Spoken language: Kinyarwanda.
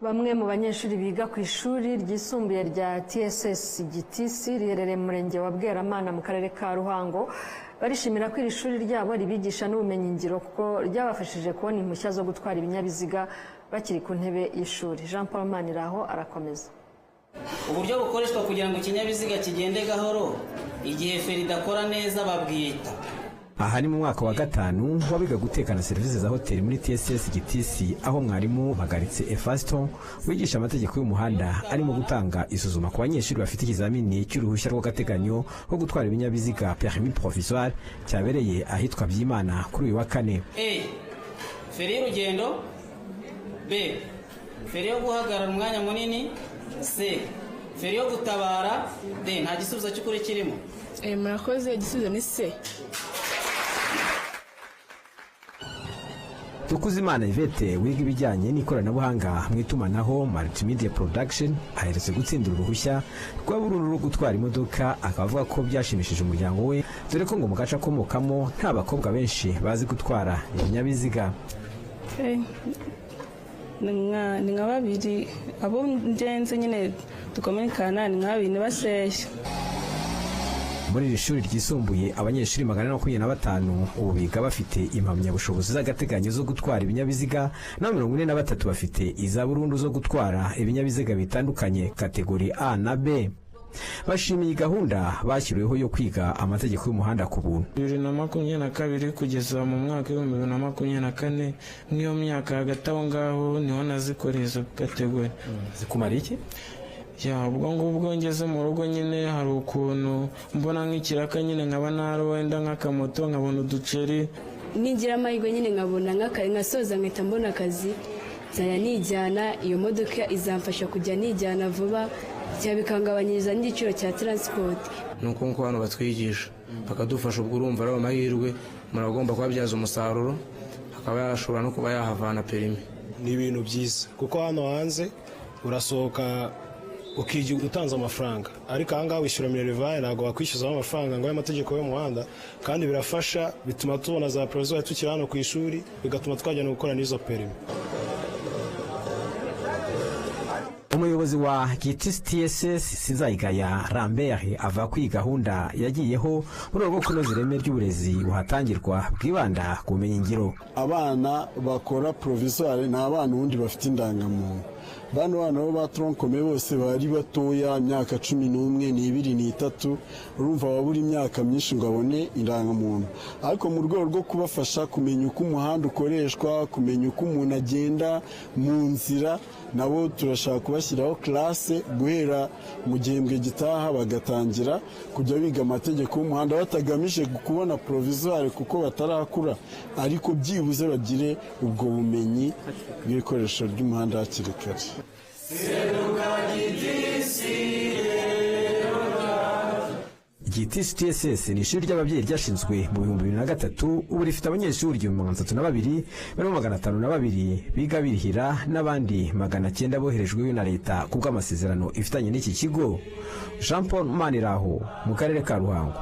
Bamwe mu banyeshuri biga ku ishuri ryisumbuye rya TSS Gitisi riherereye mu murenge wa Bweramana mu karere ka Ruhango barishimira ko iri shuri ryabo ribigisha n'ubumenyingiro kuko ryabafashije kubona impushya zo gutwara ibinyabiziga bakiri ku ntebe y'ishuri. Jean Paul Maniraho arakomeza. Uburyo bukoreshwa kugira ngo ikinyabiziga kigende gahoro igihe feri idakora neza babwita. Aha ni mu mwaka wa 5 wabiga gutekana serivisi za hoteli muri TSS Gitisi, aho mwarimu Mpagaritse Efaston wigisha amategeko y'umuhanda arimo gutanga isuzuma ku banyeshuri bafite ikizamini cy'uruhushya rw'agateganyo rwo gutwara ibinyabiziga permis provisoire cyabereye ahitwa Byimana kuri uyu wa kane. A. Feri y'urugendo, B. Feri yo guhagarara umwanya munini, C. Feri yo gutabara, D. Nta gisubizo cy'ukuri kirimo. Murakoze, igisubizo ni C. Dukuzimana Yvette wiga ibijyanye n'ikoranabuhanga mu itumanaho multimedia production aherutse gutsindira uruhushya rwa burundu rwo gutwara imodoka, akaba avuga ko byashimishije umuryango we dore ko ngo mu gace akomokamo nta bakobwa benshi bazi gutwara ibinyabiziga. Ni nka babiri abo ngenzi nyine dukominikana, ni nka babiri ntibaseshya. Muri iri shuri ryisumbuye abanyeshuri 425 ubu biga bafite impamyabushobozi z'agateganyo zo gutwara ibinyabiziga, naho 43 bafite iza burundu zo gutwara ibinyabiziga bitandukanye kategori A na B. Bashimiye gahunda bashyiriweho yo kwiga amategeko y'umuhanda ku buntu. 2022 kugeza mu mwaka 2024, nk'iyo myaka hagati aho ngaho niho nazikoreye izo kategori. Zikumara iki? Ya ubwo ngubwo ngeze mu rugo nyine hari ukuntu mbona nk'ikiraka nyine nkaba naro wenda nk'akamoto nkabona uduceri, ningira amahirwe nyine nkabona nkasoza nkahita mbona akazi nzajya nijyana. Iyo modoka izamfasha kujya nijyana vuba bikangabanyiriza n'igiciro cya transport. Nuko nko hano batwigisha bakadufasha, ubwo urumva ari amahirwe muragomba kubabyaza umusaruro, akaba yashobora no kuba yahavana perimi. Ni ibintu byiza kuko hano hanze urasohoka ukijya utanze amafaranga, ariko aha ngaha wishyura minerivare, ntabwo wakwishyuzaho amafaranga ngo y'amategeko y'umuhanda, kandi birafasha bituma tubona za provisoire tukiri hano ku ishuri, bigatuma twajya no gukora n'izo perimi. Umuyobozi wa Gitisi TSS Sinzayigaya Lambert ava ko iyi gahunda yagiyeho mu rwego rwo kunoza ireme ry'uburezi buhatangirwa bwibanda ku bumenyingiro. Abana bakora provisoire ni abana ubundi bafite indangamuntu. Bano bana bo ba tronkome bose bari batoya, imyaka 11 n'ibiri n'itatu, urumva babura imyaka myinshi ngo abone indangamuntu. Ariko mu rwego rwo kubafasha kumenya uko umuhanda ukoreshwa, kumenya uko umuntu agenda mu nzira, nabo turashaka kubashyiraho classe guhera mu gihembwe gitaha bagatangira kujya biga amategeko y'umuhanda batagamije kubona provisoire kuko batarakura, ariko byibuze bagire ubwo bumenyi bw'ibikoresho by'umuhanda hakiri kare. Gitisi TSS ni ishuri ry'ababyeyi ryashinzwe mu 2003, ubu rifite abanyeshuri 1302 barimo 502 biga birihira n'abandi 900 boherejweyo na leta ku bw'amasezerano ifitanye n'iki kigo. Jean Paul Maniraho mu karere ka Ruhango.